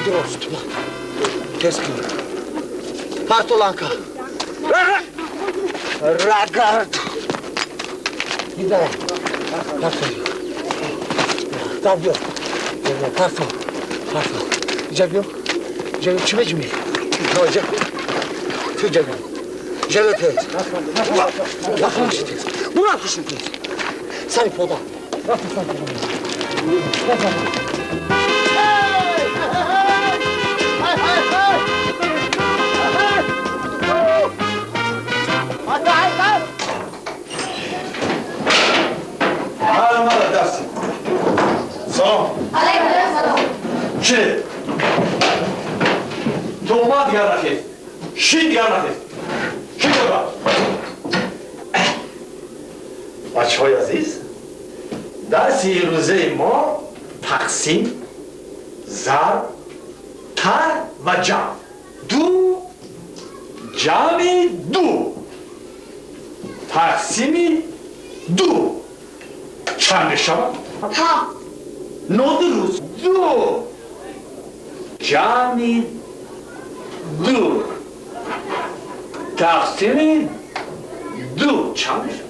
Дрозд. Тез кун. Партоланка. Рагард. Дида. Парто. Биё. Парто. Парто. Иҷа биё. Иҷа биё. Чӣ меҷумӣ? Иҷа. Ту иҷа биё. Иҷа биё тез. Нахонши тез. Бурафтиши тез. Сари пода. Рафти сари пода. سلام علیکم. چه؟ تو دیگر نخیز شین دیگر نخیز چی شد؟ بچه های عزیز، درس روزه ما تقسیم، ضرب، تر و جمع. دو جمع دو تقسیم دو چند میشود؟ ها. نادرست. دو جمع دو تقسیم دو چند میشود؟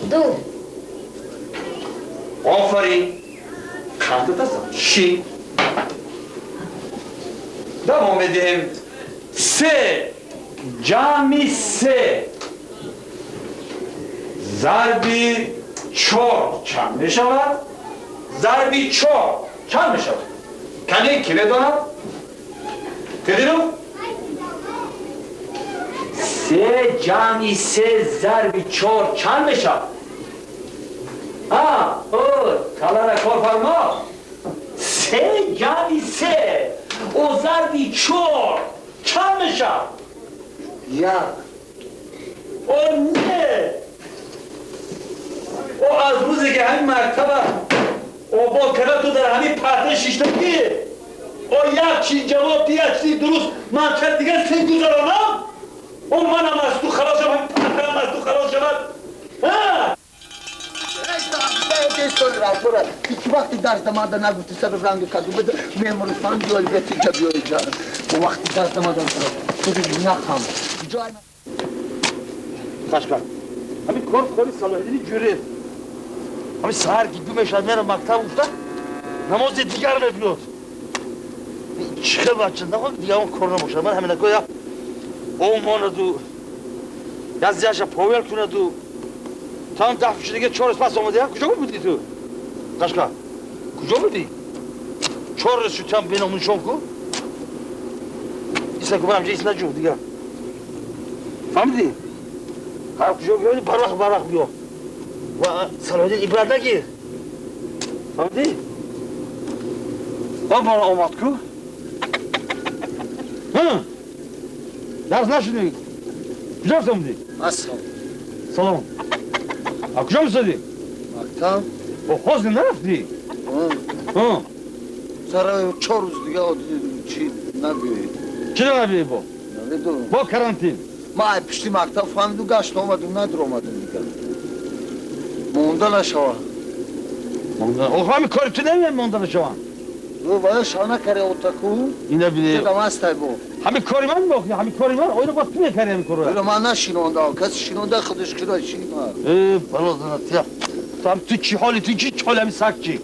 دو. آفرین. خنده دستم شی. دوام بدیم. سه جمع سه ضرب چهار چند میشود؟ ضرب چهار چند میشود؟ کنی کی بداند؟ کدیرو؟ سه جمع سه ضرب چهار چند میشود؟ ها، او کلان کار فرما. سه جمع سه او ضرب چهار چند میشود؟ یک. او نه. او از روزی که همین مرتبه آباد کرده تو در همین پرده شیشتگی او یک چیز جواب دی، یک چیز درست من چند دیگه سه گذرانم او منم از تو خلاص شدم، همین پرده هم از تو خلاص شود. ها؟ هیچ وقتی درس دماده نگفتی سر رنگ کدو بده میمورستان بیای بیت اینجا بیای اینجا. وقتی درس دماده تو نخم جای قشقر. همین کار کاری صلاحیدینی جوره. همین سهر که دو میشد میرم مکتب گفته نماز دیگر میبیاد. چه بچه نخواد دیگه اون کار نباشه. من همین نگاه او ماند و یا زیاش پاور کند و تا هم دفع شده دیگه 4 روز پس آمده. کجا بودی تو؟ قشقر کجا بودی؟ 4 روز شد هم بینامونشون کو؟ ایسا که برم جیس نجو دیگه. فهمیدی؟ هر کجا بیادی برق برق بیا و صلاحیدین عبرت نگیر. فهمیدی؟ آن بارا آمد کو؟ ها؟ درس نشدی؟ کجا رفته بودی؟ السلام. سلام. از کجا می‌زدی؟ مکتب. با خواست نرفتی؟ ها. سر 4 روز دیگه چی نبیایی. چرا نبیایی با؟ نمیدونم. با کرانتین. ما پشتی مکتب فهمیدم گشت آمدم ندر آمدم دیگه. مونده نشوم. مونده. آخه همین کاری تو نمی‌دونم مونده نشوم. او باید شانه کاری اتاقو. اینا بینی. تو دماست بو. همین کاری من باخی، همین کاری من. آیا باز تو می‌کردی همین کارو؟ اینا من نشینونده، کسی شینونده خودش کرد چی ما. ای بلا زنت تو هم تو چی حالی تو چی حالی همین سگ چی؟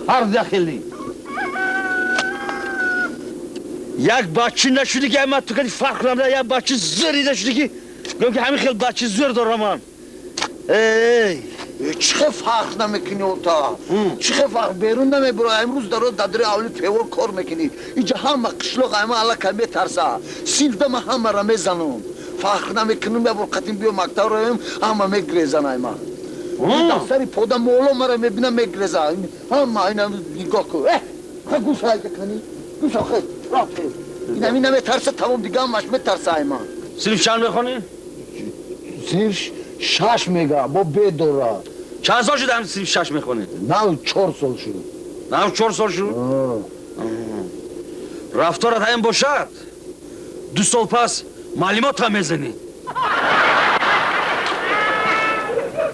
هر دخلی. یک بچه نشدی که من تو کدی فرق کنم، یک بچه زوری نشدی که گفتم که همین خیلی بچه زور دارم من. ای چه فرق نمیکنی اوتا؟ چه فرق بیرون نمیبره؟ امروز در دادری اولی پیور کار میکنی. اینجا همه قشلاق همه الله کمی ترسه. سیلده ما همه را میزنم. فرق نمیکنم یا برقتیم بیا مکتب رویم همه میگریزن ایما. سری پودا مولا مرا میبینم میگریزه. همه اینا نگاه کن. خب گوش های کنی. گوش خب رفت. اینا اینا میترسه تمام دیگه همش میترسه ایما. صنف چند میخوانی؟ صنف 6 میگه با بدورا. چند سال شد هم صنف 6 میخوانی؟ نه 4 سال شد. نه 4 سال شد؟ رفتارت همین باشد 2 سال پس معلومات هم میزنی.